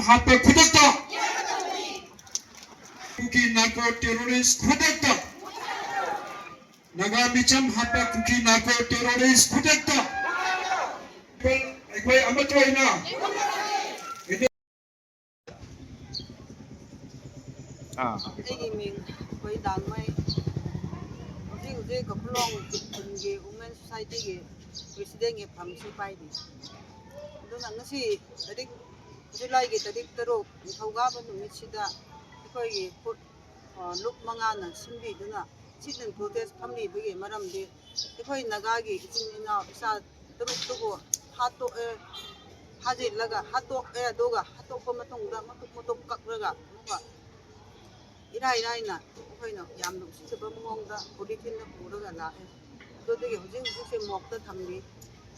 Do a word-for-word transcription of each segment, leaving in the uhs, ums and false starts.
ꯍꯥꯞꯄ ꯈꯨꯗꯛꯇ, ꯀꯨꯀꯤ narco terrorist ꯈꯨꯗꯛꯇ, ꯅꯥꯒꯥ ꯃꯤꯆꯝ ꯍꯥꯠꯄ ꯀꯨꯀꯤ ꯅꯥꯔꯀꯣ ꯇꯦꯔꯣꯔꯤꯁ ꯈꯨꯗꯛꯇ ꯑꯩꯈꯣꯏ ꯑꯃꯠꯇ ꯑꯣꯏꯅ ꯑꯥ꯫ ꯑꯩꯒꯤ ꯃꯤꯡ ꯑꯩꯈꯣꯏ ꯗꯥꯡꯃꯩ꯫ ꯍꯧꯖꯤꯛ ꯍꯧꯖꯤꯛ ꯀꯈꯨꯂꯣꯡ ꯈꯨꯟꯒꯤ ꯋꯨꯃꯦꯟ ꯁꯣꯁꯥꯏꯇꯤꯒꯤ ꯄ꯭ꯔꯦꯁꯤꯗꯦꯟꯒꯤ ꯐꯝꯁꯨ ꯄꯥꯏꯔꯤ꯫ ꯑꯗꯨꯅ ꯉꯁꯤ ꯇꯥꯔꯤꯛ, ꯖꯨꯂꯥꯏꯒꯤ ꯇꯥꯔꯤꯛ ꯇꯔꯨꯛ, ꯅꯤꯡꯊꯧꯀꯥꯕ ꯅꯨꯃꯤꯠꯁꯤꯗ ꯑꯩꯈꯣꯏꯒꯤ ꯐꯨꯠ, ꯑ, ꯂꯨꯞ ꯃꯉꯥꯅ ꯁꯤꯟꯕꯤꯗꯨꯅ ꯁꯤꯠ ꯑꯦꯟ ꯄ꯭ꯔꯣꯇꯦꯁ ꯐꯝꯂꯤꯕꯒꯤ ꯃꯔꯝꯗꯤ ꯑꯩꯈꯣꯏ ꯅꯥꯒꯥꯒꯤ ꯏꯆꯤꯟ ꯏꯅꯥꯎ ꯏꯆꯥ ꯇꯔꯨꯛꯇꯨꯕꯨ ꯍꯥꯠꯇꯣꯛꯑꯦ, ꯐꯥꯖꯤꯜꯂꯒ ꯍꯥꯠꯇꯣꯛꯑꯦ, ꯑꯗꯨꯒ ꯍꯥꯠꯇꯣꯛꯄ ꯃꯇꯨꯡꯗ ꯃꯇꯨꯞ ꯃꯇꯨꯞ ꯀꯛꯂꯒ ꯑꯃꯨꯛꯀ ꯏꯔꯥꯏ ꯂꯥꯏꯅ ꯑꯩꯈꯣꯏꯅ ꯌꯥꯝꯅ ꯎꯁꯤꯠꯇꯕ ꯃꯑꯣꯡꯗ ꯄꯣꯂꯤꯊꯤꯟꯗ ꯄꯨꯔꯒ ꯂꯥꯛꯑꯦ꯫ ꯑꯗꯨꯗꯒꯤ ꯍꯧꯖꯤꯛ ꯍꯧꯖꯤꯛꯁꯦ ꯃꯣꯛꯇ ꯊꯝꯂꯤ꯫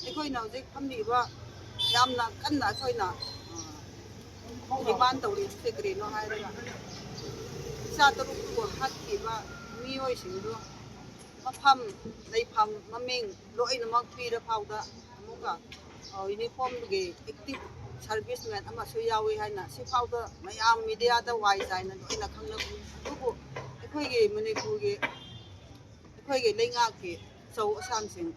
ꯑꯩꯈꯣꯏꯅ ꯍꯧꯖꯤꯛ ꯐꯝꯂꯤꯕ ꯌꯥꯝꯅ ꯀꯟꯅ ꯑꯩꯈꯣꯏꯅ, ꯑ, ꯗꯤꯃꯥꯟ ꯇꯧꯔꯤꯕꯁꯦ ꯀꯔꯤꯅꯣ ꯍꯥꯏꯔꯒ, ꯏꯆꯥ ꯇꯔꯨꯛꯇꯨꯕꯨ ꯍꯥꯠꯈꯤꯕ ꯃꯤꯑꯣꯏꯁꯤꯡꯗꯨ ꯃꯐꯝ, ꯂꯩꯐꯝ, ꯃꯃꯤꯡ ꯂꯣꯏꯅꯃꯛ ꯄꯤꯔ ꯐꯥꯎꯗ ꯑꯃꯨꯛꯀ, ꯑ, ꯌꯨꯅꯤꯐꯣꯔꯝꯒꯤ ꯑꯦꯛꯇꯤꯚ ꯁꯥꯔꯚꯤꯁꯃꯦꯟ ꯑꯃꯁꯨ ꯌꯥꯎꯏ ꯍꯥꯏꯅ ꯁꯤꯐꯥꯎꯗ ꯃꯌꯥꯝ ꯃꯤꯗꯤꯌꯥꯗ ꯋꯥꯏ ꯆꯥꯏꯅ ꯂꯣꯏꯅ ꯈꯪꯅꯕꯅꯤ꯫ ꯑꯗꯨꯕꯨ ꯑꯩꯈꯣꯏꯒꯤ ꯃꯅꯤꯄꯨꯔꯒꯤ, ꯑꯩꯈꯣꯏꯒꯤ ꯂꯩꯉꯥꯛꯀꯤ ꯑꯆꯧ ꯑꯁꯥꯡꯁꯤꯡ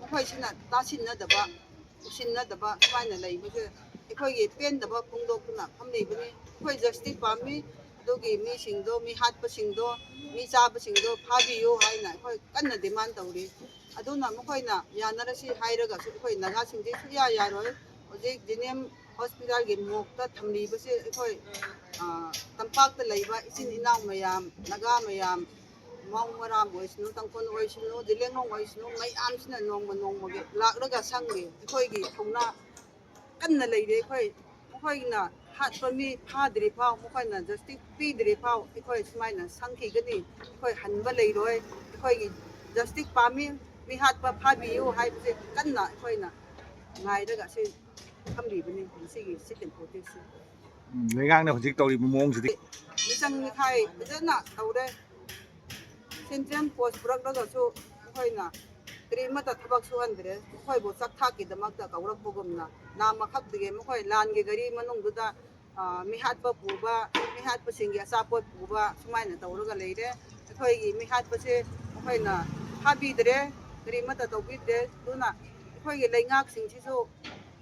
ꯃꯈꯣꯏꯁꯤꯅ ꯇꯥꯁꯤꯟꯅꯗꯕ, ꯎꯁꯤꯟꯅꯗꯕ ꯁꯨꯃꯥꯏꯅ ꯂꯩꯕꯁꯦ ꯑꯩꯈꯣꯏꯒꯤ ꯄꯦꯟꯗꯕ ꯐꯣꯡꯗꯣꯛꯇꯨꯅ ꯐꯝꯂꯤꯕꯅꯤ꯫ ꯑꯩꯈꯣꯏ ꯖꯁꯇꯤꯁ ꯄꯥꯝꯃꯤ꯫ ꯑꯗꯨꯒꯤ ꯃꯤꯁꯤꯡꯗꯣ, ꯃꯤ ꯍꯥꯠꯄꯁꯤꯡꯗꯣ, ꯃꯤ ꯆꯥꯕꯁꯤꯡꯗꯣ ꯐꯥꯕꯤꯌꯨ ꯍꯥꯏꯅ ꯑꯩꯈꯣꯏ ꯀꯟꯅ ꯗꯤꯃꯥꯟ ꯇꯧꯔꯤ꯫ ꯑꯗꯨꯅ ꯃꯈꯣꯏꯅ ꯌꯥꯅꯔꯁꯤ ꯍꯥꯏꯔꯒꯁꯨ ꯑꯩꯈꯣꯏ ꯅꯥꯒꯥꯁꯤꯡꯗꯤ ꯁꯨꯛꯌꯥ ꯌꯥꯔꯣꯏ꯫ ꯍꯧꯖꯤꯛ ꯖꯦꯅꯤꯝ ꯍꯣꯁꯄꯤꯇꯥꯜꯒꯤ ꯃꯣꯛꯇ ꯊꯝꯂꯤꯕꯁꯦ ꯑꯩꯈꯣꯏ, ꯑ, ꯇꯝꯄꯥꯛꯇ ꯂꯩꯕ ꯏꯆꯤꯟ ꯏꯅꯥꯎ ꯃꯌꯥꯝ, ꯅꯥꯒꯥ ꯃꯌꯥꯝ, ꯃꯥꯎ ꯃꯔꯥꯝ ꯑꯣꯏꯁꯅꯨ, ꯇꯥꯡꯈꯨꯜ ꯑꯣꯏꯁꯅꯨ, ꯖꯤꯂꯦꯡꯂꯣꯡ ꯑꯣꯏꯁꯅꯨ, ꯃꯌꯥꯝꯁꯤꯅ ꯅꯣꯡꯃ ꯅꯣꯡꯃꯒꯤ ꯂꯥꯛꯂꯒ ꯁꯪꯂꯤ꯫ ꯑꯩꯈꯣꯏꯒꯤ ꯊꯧꯅꯥ ꯀꯟꯅ ꯂꯩꯔꯤ꯫ ꯑꯩꯈꯣꯏ, ꯃꯈꯣꯏꯅ ꯍꯥꯠꯄ ꯃꯤ ꯐꯥꯗ꯭ꯔꯤ ꯐꯥꯎ, ꯃꯈꯣꯏꯅ ꯖꯁꯇꯤꯁ ꯄꯤꯗ꯭ꯔꯤ ꯐꯥꯎ ꯑꯩꯈꯣꯏ ꯁꯨꯃꯥꯏꯅ ꯁꯪꯈꯤꯒꯅꯤ꯫ ꯑꯩꯈꯣꯏ ꯍꯟꯕ ꯂꯩꯔꯣꯏ꯫ ꯑꯩꯈꯣꯏꯒꯤ ꯖꯁꯇꯤꯁ ꯄꯥꯝꯃꯤ, ꯃꯤꯍꯥꯠꯄ ꯐꯥꯕꯤꯌꯨ ꯍꯥꯏꯕꯁꯦ ꯀꯟꯅ ꯑꯩꯈꯣꯏꯅ ꯉꯥꯏꯔꯒ ꯑꯁꯤ ꯊꯝꯂꯤꯕꯅꯤ ꯉꯁꯤꯒꯤ ꯁꯤꯠ ꯑꯦꯟ ꯄ꯭ꯔꯣꯇꯦꯁꯁꯦ꯫ ꯎꯝ, ꯂꯩꯉꯥꯛꯅ ꯍꯧꯖꯤꯛ ꯇꯧꯔꯤꯕ ꯃꯑꯣꯡꯁꯤꯗꯤ ꯃꯤꯆꯪ ꯃꯤꯈꯥꯏ ꯐꯖꯅ ꯇꯧꯔꯦ꯫ ꯁꯦꯟꯇ꯭ꯔꯦꯜ ꯐꯣꯔꯁ ꯄꯨꯔꯛꯂꯒꯁꯨ ꯃꯈꯣꯏꯅ ꯀꯔꯤꯃꯠꯇ ꯊꯕꯛ ꯁꯨꯍꯟꯗ꯭ꯔꯦ꯫ ꯃꯈꯣꯏꯕꯨ ꯆꯥꯛꯊꯥꯛꯀꯤꯗꯃꯛꯇ ꯀꯧꯔꯛꯄꯒꯨꯝꯅ ꯅꯥꯝꯃꯈꯛꯇꯒꯤ ꯃꯈꯣꯏ ꯂꯥꯟꯒꯤ ꯒꯥꯔꯤ ꯃꯅꯨꯡꯗꯨꯗ, ꯑ, ꯃꯤꯍꯥꯠꯄ ꯄꯨꯕ, ꯃꯤꯍꯥꯠꯄꯁꯤꯡꯒꯤ ꯑꯆꯥꯄꯣꯠ ꯄꯨꯕ ꯁꯨꯃꯥꯏꯅ ꯇꯧꯔꯒ ꯂꯩꯔꯦ꯫ ꯑꯩꯈꯣꯏꯒꯤ ꯃꯤꯍꯥꯠꯄꯁꯦ ꯃꯈꯣꯏꯅ ꯐꯥꯕꯤꯗ꯭ꯔꯦ, ꯀꯔꯤꯃꯠꯇ ꯇꯧꯕꯤꯗ꯭ꯔꯦ꯫ ꯑꯗꯨꯅ ꯑꯩꯈꯣꯏꯒꯤ ꯂꯩꯉꯥꯛꯁꯤꯡꯁꯤꯁꯨ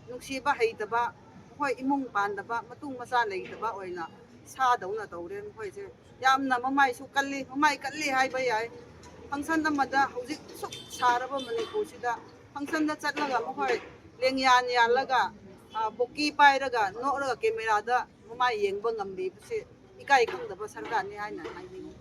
ꯅꯨꯡꯁꯤꯕ ꯍꯩꯇꯕ, ꯃꯈꯣꯏ ꯏꯃꯨꯡ ꯄꯥꯟꯗꯕ, ꯃꯇꯨꯡ ꯃꯆꯥ ꯂꯩꯇꯕ ꯑꯣꯏꯅ ꯁꯥꯗꯧꯅ ꯇꯧꯔꯦ ꯃꯈꯣꯏꯁꯦ꯫ ꯌꯥꯝꯅ ꯃꯃꯥꯏꯁꯨ ꯀꯜꯂꯤ, ꯃꯃꯥꯏ ꯀꯜꯂꯤ ꯍꯥꯏꯕ ꯌꯥꯏ꯫ ꯐꯪꯁꯟ ꯑꯃꯗ ꯍꯧꯖꯤꯛ ꯁꯨꯛ ꯁꯥꯔꯕ ꯃꯅꯤꯄꯨꯔꯁꯤꯗ ꯐꯪꯁꯟꯗ ꯆꯠꯂꯒ ꯃꯈꯣꯏ ꯂꯦꯡꯌꯥꯟ ꯌꯥꯜꯂꯒ, ꯑ, ꯕꯣꯀꯤ ꯄꯥꯏꯔꯒ ꯅꯣꯛꯂꯒ ꯀꯦꯃꯦꯔꯥꯗ ꯃꯃꯥꯏ ꯌꯦꯡꯕ ꯉꯝꯂꯤꯕꯁꯦ ꯏꯀꯥꯏ ꯈꯪꯗꯕ ꯁꯔꯀꯥꯔꯅꯤ ꯍꯥꯏꯅ ꯍꯥꯏꯅꯤꯡꯉꯤ꯫